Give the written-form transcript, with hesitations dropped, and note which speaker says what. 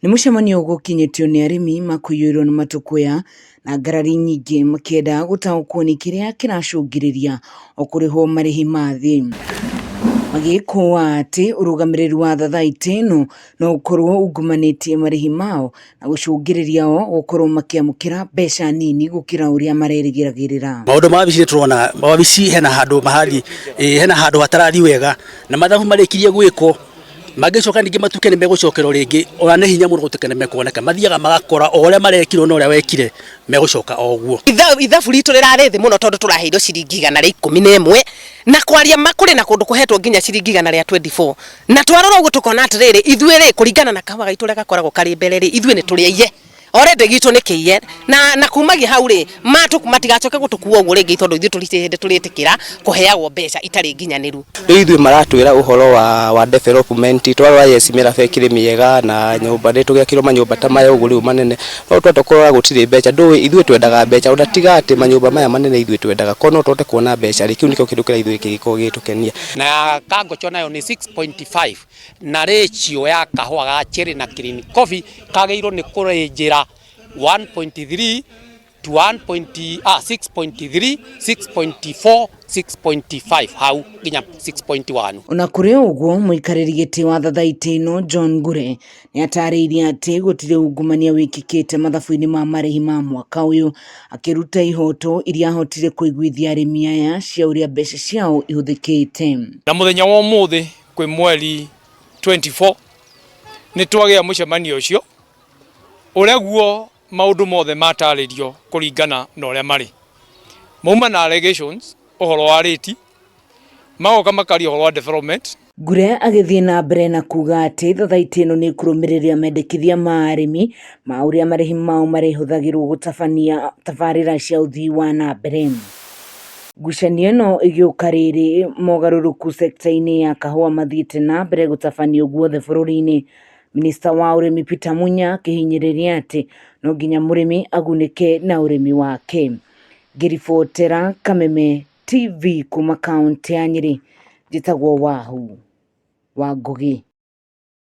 Speaker 1: Nĩ mũcemanio ũgũkinyĩtio nĩ arĩmi makũiyũirwo nĩ matũkũya na ngarari nyingĩ makĩenda gũtaũkwo nĩ kĩrĩa kĩracũngĩrĩria o kũrĩhwo marĩhi ma thĩ. Magĩkũa atĩ ũrũgamĩrĩri wa thathaitĩ ĩno no ũkorwo ungumanĩtie marĩhi mao na gũcũngĩrĩria o gũkorwo makĩamũkĩra mbeca nini gũkĩra ũrĩa marerĩgagĩrĩra.
Speaker 2: Maũndũ ma wabici nĩ tũrona wabici hena handũ marathiĩ, hena handũ hatarathiĩ wega na mathabu marĩkirie gwĩkwo mangĩcoka ningĩ matuĩke nĩ megũcokerwo rĩngĩ ona nĩ hinya mũno gũtuĩka nĩ mekuoneka, mathiaga magakora o ũrĩa marekirwo na ũrĩa wekire megũcoka o ũguo.
Speaker 3: Ithabu ritũ rĩrarĩ thĩ mũno tondũ tũraheirwo ciringi 111 na kwaria ma kũrĩ na kũndũ kũhetwo nginya ciringi 124 na twarora ũguo tũkona atĩrĩrĩ ithuĩ rĩ kũringana na kahũa gaitũ ũrĩa gakoragwo karĩ mbere rĩ ithuĩ nĩ tũrĩ aiye already gitũ nĩ kĩiye na na kumagia hau rĩ matigacoke gũtũkua ũguo rĩngĩ tondũ ithuĩ tũtirĩ hĩndĩ tũrĩtĩkĩra kũheagwo mbeca itarĩ nginyanĩru.
Speaker 4: Rĩu ithuĩ maratwĩra ũhoro wa, wa development twarora yes mĩraba ĩkĩrĩ mĩega na nyũmba nĩ tũgĩakĩrwo manyũmba ta maya ũguo rĩu manene no twenda kũrora gũtirĩ mbeca ndũĩ ithuĩ twendaga mbeca ona tiga atĩ manyũmba maya manene ithuĩ twendaga korwo no tũhote kuona mbeca rĩ kĩu nĩkĩo kĩndũ kĩrĩa ithuĩ kĩngĩkorwo gĩgĩtũkenia.
Speaker 5: Na kangocho nayo nĩ 6.5 na ratio ya kahũa ga cherry na green coffee kagĩrĩirwo nĩ kũrĩnjĩra 1.3 to 1. Ah, 6.3, 6.4, 6.5 hau nginya 6.1.
Speaker 1: Ona kũrĩ ũguo mũikarĩri gĩtĩ wa thathaitĩ ĩno John Ngure nĩ atarĩirie atĩ gũtirĩ ungumania wĩkĩkĩte mathabu-inĩ ma marĩhi ma mwaka ũyũ, akĩruta ihoto iria ahotire kũiguithia arĩmi aya cia ũrĩa mbeca ciao ihũthĩkĩte.
Speaker 6: Na mũthenya wa ũmũthĩ kwĩ mweri 24 nĩ twagĩa mũcemanio ũcio ũrĩa guo maũndũ mothe matarĩrio kũringana na ũrĩa marĩ. Mauma na allegations ũhoro wa rĩti, magoka makaria ũhoro wa development.
Speaker 1: Ngure agĩthiĩ na mbere na kuga atĩ thathaitĩ ĩno nĩ ĩkũrũmĩrĩra mendekithia ma arĩmi ma ũrĩa marĩhi mao marĩhũthagĩrwo gũtabania tabarĩra cia ũthii wa na mbere. Ngucanio ĩno ĩgĩũka rĩrĩ mogarũrũku sekta-inĩ ya kahũa mathiĩte na mbere gũtabanio guothe bũrũri-inĩ. Minista wa ũrĩmi Peter Munya akĩhinyĩrĩria atĩ no nginya mũrĩmi agunĩke na ũrĩmi wake. Ngĩribotera Kameme TV kuma kaũntĩ ya Nyĩrĩ, njĩtagwo Wahu wa Ngũgĩ.